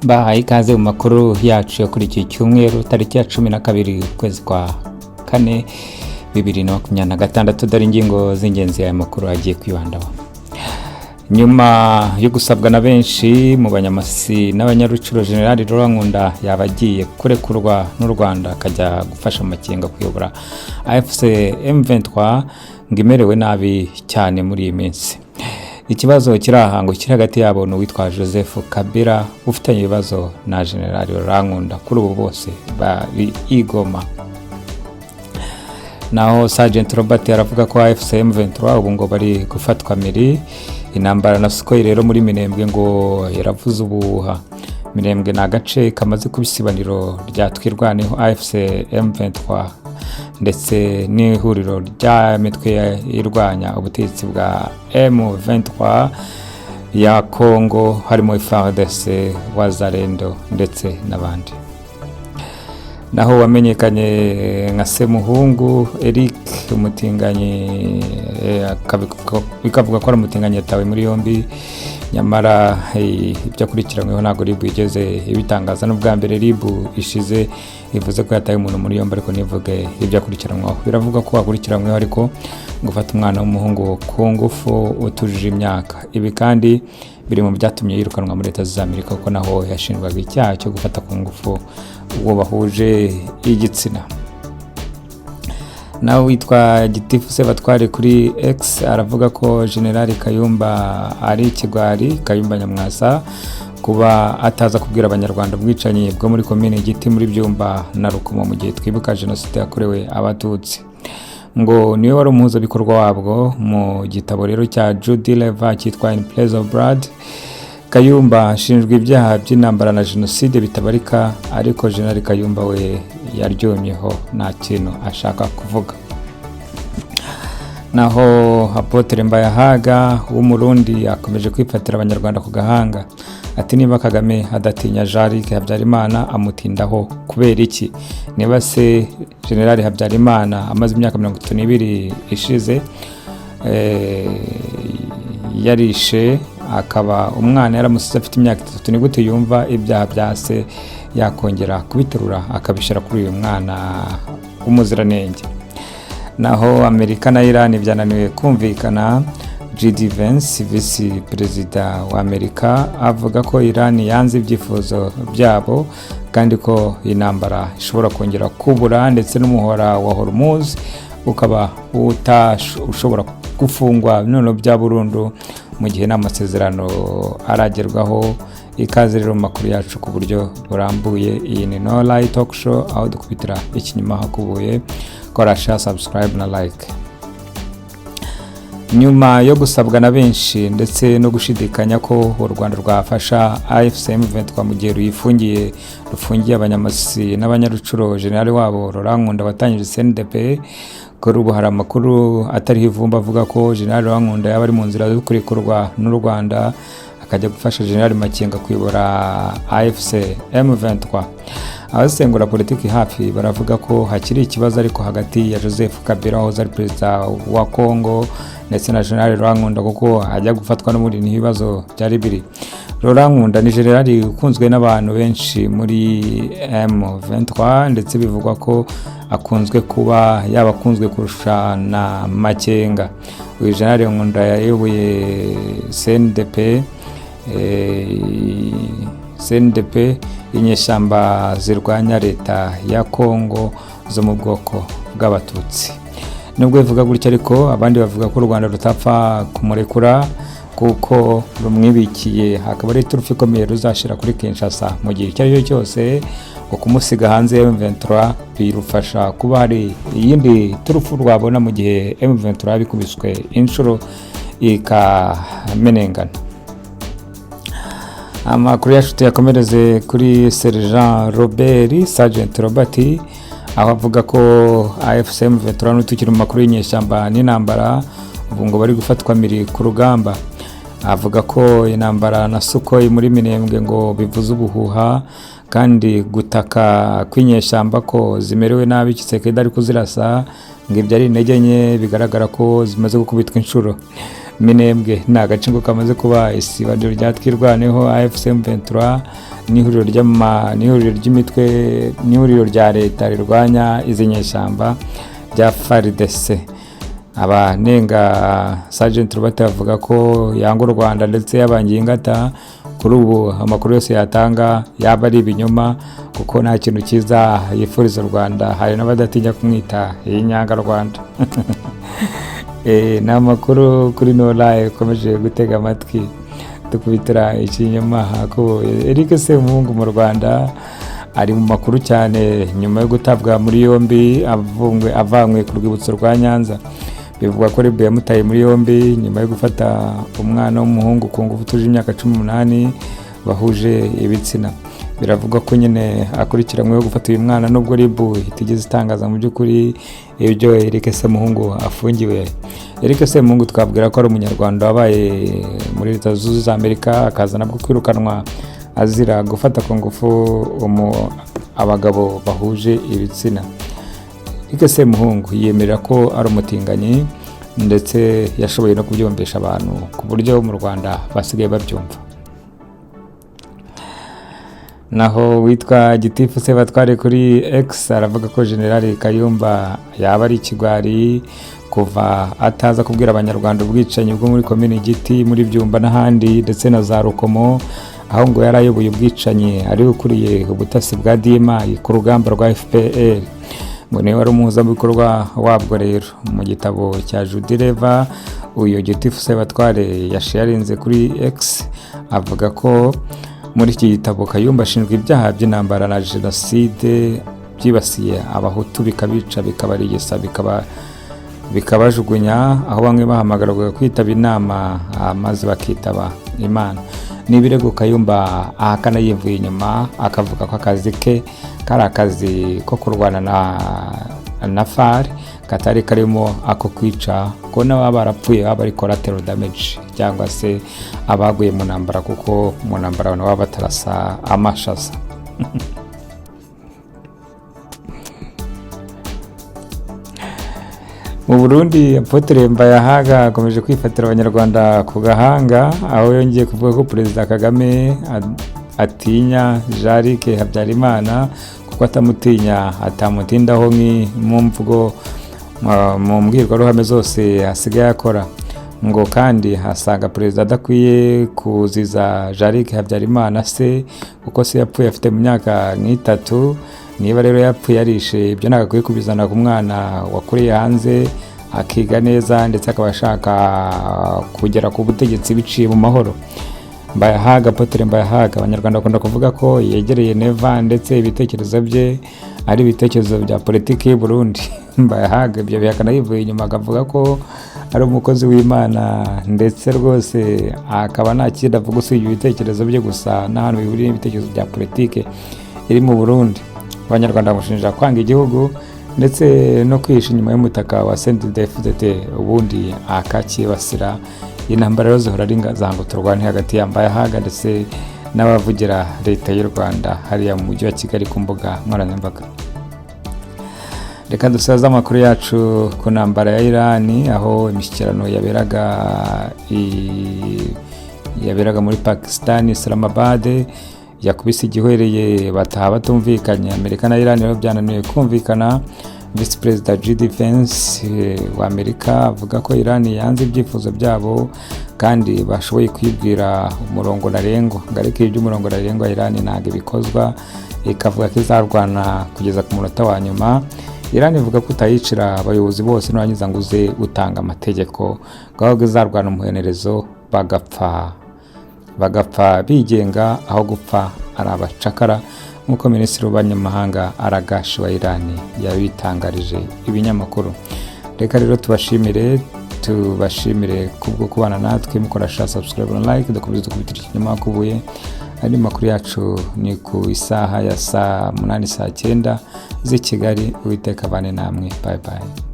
Bahaye ikaze mu makuru yacu yo kuri iki cyumweru, tariki ya 12 ukwezi kwa kane 2026. Dore ingingo z'ingenzi aya makuru agiye kwibandaho. Nyuma yo gusabwa na benshi mu Banyamasisi n'Abanyarucuro, General Laurent Nkunda yaba agiye kurekurwa n'u Rwanda akajya gufasha Makenga kuyobora AFC M23 ngo imerewe nabi cyane muri iyi minsi. Ikibazo kiri aha ngo kiri hagati yabo ni uwitwa Joseph Kabila ufitanye ibibazo na General Laurent Nkunda, kuri ubu bose bari i Goma. Naho Sergeant Robert aravuga ko AFC M23 ubu ngo bari gufatwa miri. Intambara na Sukhoi rero muri Minembwe ngo yaravuze ubuhuha. Minembwe ni agace kamaze kuba isibaniro rya Twirwaneho, AFC M23 ndetse n'ihuriro rya mitwe irwanya ubutegetsi bwa M23 ya Congo, harimo FARDC, Wazalendo ndetse n'abandi. Naho wamenyekanye nka Semuhungu Eric, umutinganyi, bikavuga ko ari umutinganyi, yatawe muri yombi. Nyamara ibyo akurikiranyweho ntabwo RIB igeze ibitangaza. N'ubwa mbere RIB ishize ivuze ko yataye umuntu muri yombi ariko ntivuge ibyo akurikiranyweho. Biravuga ko akurikiranyweho ariko gufata umwana w'umuhungu ku ngufu utujuje imyaka. Ibi kandi biri mu byatumye yirukanwa muri Leta Zunze Amerika, kuko naho yashinjwaga icyaha cyo gufata ku ngufu uwo bahuje igitsina. Nawe witwa Gitifu Sebatware kuri X aravuga ko General Kayumba ari ikigwari, Kayumba Nyamwasa, kuba ataza kubwira Abanyarwanda ubwicanyi bwo muri Komini Giti muri Byumba na Rukomo mu gihe twibuka Jenoside yakorewe Abatutsi, ngo niwe wari umuhuzabikorwa wabwo. Mu gitabo rero cya Judy Lever cyitwa In Praise of Blood, Kayumba ashinjwa ibyaha by'intambara na jenoside bitabarika, ariko General Kayumba we yaryumyeho, nta kintu ashaka kuvuga. Naho Apôtre Mbayahaga w'Umurundi akomeje kwifatira Abanyarwanda ku gahanga, ati: "Niba Kagame adatinya Jean-Luc Habyarimana, amutindaho kubera iki? Niba se General Habyarimana amaze imyaka 32 ishize yarishe, akaba umwana yaramusize afite imyaka 3, ni gute yumva ibyaha bya se yakongera kubiterura akabishyira kuri uyu mwana w'umuziranenge?" Naho Amerika na Iran byananiwe kumvikana. JD Vance, visi perezida wa Amerika, avuga ko Iran yanze ibyifuzo byabo kandi ko intambara ishobora kongera kubura, ndetse n'umuhora wa Hormuz ukaba ushobora gufungwa noneho bya burundu mu gihe nta masezerano aragerwaho. Ikaze rero mu makuru yacu ku buryo burambuye. Iyi ni No Lie Talk Show, aho dukubitira ikinyuma hakubuye. Kora share, subscribe na like. Nyuma yo gusabwa na benshi ndetse no gushidikanya ko u Rwanda rwafasha AFC M23 mu gihe ruyifungiye, rufungiye Abanyamasisi n'Abanyarucuro generali wabo Laurent Nkunda watangije CNDP, kuri ubu hari amakuru atariho ivumbi avuga ko General Laurent Nkunda yaba ari mu nzira zo kurekurwa n'u Rwanda akajya gufasha General Makenga kuyobora AFC M23. Abasesengura politiki hafi baravuga ko hakiri ikibazo ariko hagati ya Joseph Kabila wahoze ari perezida wa Congo ndetse na General Laurent Nkunda, kuko ajya gufatwa n'ubundi n'ibibazo byari biri. Laurent Nkunda ni generali ukunzwe n'abantu benshi muri M23, ndetse bivugwa ko akunzwe kuba yaba akunzwe kurusha na Makenga. Uyu General Nkunda yayoboye CNDP, CNDP, inyeshyamba zirwanya leta ya Congo zo mu bwoko bw'Abatutsi. Nubwo bivuga gutya ariko, abandi bavuga ko u Rwanda rutapfa kumurekura kuko rumwibikiye, hakaba ari iturufu ikomeye ruzashyira kuri Kinshasa mu gihe icyo ari cyo cyose, ngo kumusiga hanze ya M23 birufasha kuba hari iyindi turufu rwabona mu gihe M23 bikubiswe inshuro ikamenengana. Amakuru yacu tuyakomereze kuri Sergeant Robert, Sergeant Robert, aho avuga ko AFC M23, n'utukiri mu makuru y'inyeshyamba n'intambara, ubu ngo bari gufatwa miri ku rugamba. Avuga ko intambara na Sukhoi muri Minembwe ngo bivuze ubuhuha, kandi gutaka kw'inyeshyamba ko zimerewe nabi Tshisekedi ari kuzirasa, ngo ibyo ari intege nke, bigaragara ko zimaze gukubitwa inshuro. Minembwe ni agace ngo kamaze kuba isibaniro rya Twirwaneho, AFC M23 n'ihuriro n'ihuriro ry'imitwe n'ihuriro rya leta rirwanya izi nyeshyamba rya FARDC. Abanenga Sergeant Robert bavuga ko yanga u Rwanda ndetse yabangiye ingata. Kuri ubu amakuru yose yatanga yaba ari ibinyoma, kuko nta kintu cyiza yifuriza u Rwanda. Hari n'abadatinya kumwita iyi nyanga Rwanda. Ni amakuru kuri No Live ukomeje gutega amatwi, dukubitira ikinyoma hakubuye. Eric Semuhungu mu Rwanda ari mu makuru cyane nyuma yo gutabwa muri yombi avanywe ku rwibutso rwa Nyanza. Bivugwa ko RIB yamutaye muri yombi nyuma yo gufata umwana w'umuhungu ku ngufu utuje imyaka 18 bahuje ibitsina. Biravugwa ko nyine akurikiranyweho gufata uyu mwana, nubwo RIB itigeze itangaza mu by'ukuri ibyo Eric Semuhungu afungiwe. Eric Semuhungu twabwira ko ari umunyarwanda wabaye muri Leta Zunze Ubumwe za Amerika, akaza nabwo kwirukanwa azira gufata ku ngufu abagabo bahuje ibitsina. Eric Semuhungu yemerera ko ari umutinganyi, ndetse yashoboye no kubyumvisha abantu ku buryo mu Rwanda basigaye babyumva. Naho witwa Gitifu Sebatware kuri X aravuga ko General Kayumba yaba ari ikigwari kuva ataza kubwira abanyarwanda ubwicanyi bwo muri Komini Giti, muri Byumba n'ahandi, ndetse na za Rukomo, aho ngo yari ayoboye ubwicanyi, ari ukuriye ubutasi bwa DMI ku rugamba rwa FPR, ngo niwe wari umuhuzabikorwa wabwo. Rero mu gitabo cya Judi Rever, uyu Gitifu Sebatware yasharinze kuri X avuga ko muri iki gitabo Kayumba ashinjwa ibyaha by'intambara na jenoside byibasiye abahutu, bikabica, bikabarigisa, bikabajugunya aho bamwe bahamagarwaga kwitaba inama maze bakitaba Imana. Ni ibirego Kayumba ahakana yivuye inyuma, akavuga ko akazi ke kari akazi ko kurwana na FAR, katari karimo ako kwica, ko n'ababa barapfuye baba ari collateral damage cyangwa se abaguye mu ntambara, kuko mu ntambara abantu baba batarasa amashaza. Mu Burundi, Apotre Mbayahaga akomeje kwifatira abanyarwanda ku gahanga, aho yongeye kuvuga ko Perezida Kagame atinya Jean Habyarimana, kuko atamutinya atamutindaho mu mvugo mu mbwirwaruhame zose asigaye akora. Ngo kandi hasanga perezida adakwiye kuziza Jean Habyarimana se, kuko se yapfuye afite mu myaka nk'itatu. Niba rero yapfuye yarishe, ibyo ntabwo akwiye kubizana ku mwana wakuriye hanze, akiga neza, ndetse akaba ashaka kugera ku butegetsi biciye mu mahoro. Mbayahaga, Apotre Mbayahaga, abanyarwanda bakunda kuvuga ko yegereye Neva, ndetse ibitekerezo bye ari ibitekerezo bya politiki y'u Burundi. Mbayahaga ibyo bihakana yivuye inyuma, akavuga ko ari umukozi w'Imana, ndetse rwose akaba nta kindi avuga usibye ibitekerezo bye gusa n'ahantu bihuriye n'ibitekerezo bya politiki iri mu Burundi. Abanyarwanda bamushinja kwanga igihugu ndetse no kwihisha inyuma y'umutaka wa CNDD-FDD, ubundi akakibasira. Intambara rero zihora ari ngo turwane hagati ya Mbayahaga ndetse n'abavugira leta y'u Rwanda hariya mu mujyi wa Kigali ku mbuga nkoranyambaga. Reka dusoze amakuru yacu ku ntambara ya Irani, aho imishyikirano yaberaga muri Pakistan, Islamabad, yakubise igihwereye, bataha batumvikanye. Amerika na Irani rero byananiwe kumvikana. Visi Perezida JD Vance wa Amerika avuga ko Irani yanze ibyifuzo byabo kandi bashoboye kwibwira umurongo ntarengwa, ngo ariko iby'umurongo ntarengwa Irani ntabwo ibikozwa, ikavuga ko izarwana kugeza ku munota wa nyuma. Irani ivuga ko utayicira abayobozi bose nurangiza ngo uze utanga amategeko, ngo ahubwo izarwana umuhenerezo, bagapfa bigenga aho gupfa ari abacakara, nk'uko Minisitiri w'Ububanyi Aragashi wa Irani yabitangarije ibinyamakuru. Reka rero tubashimire kubwo kubana natwe, mukora share, subscribe na like. Dukomeze dukubitira ikinyoma kubuye. Andi makuru yacu ni ku isaha ya saa 8, saa 9 z'i Kigali. Uwiteka abane namwe. Bye bye.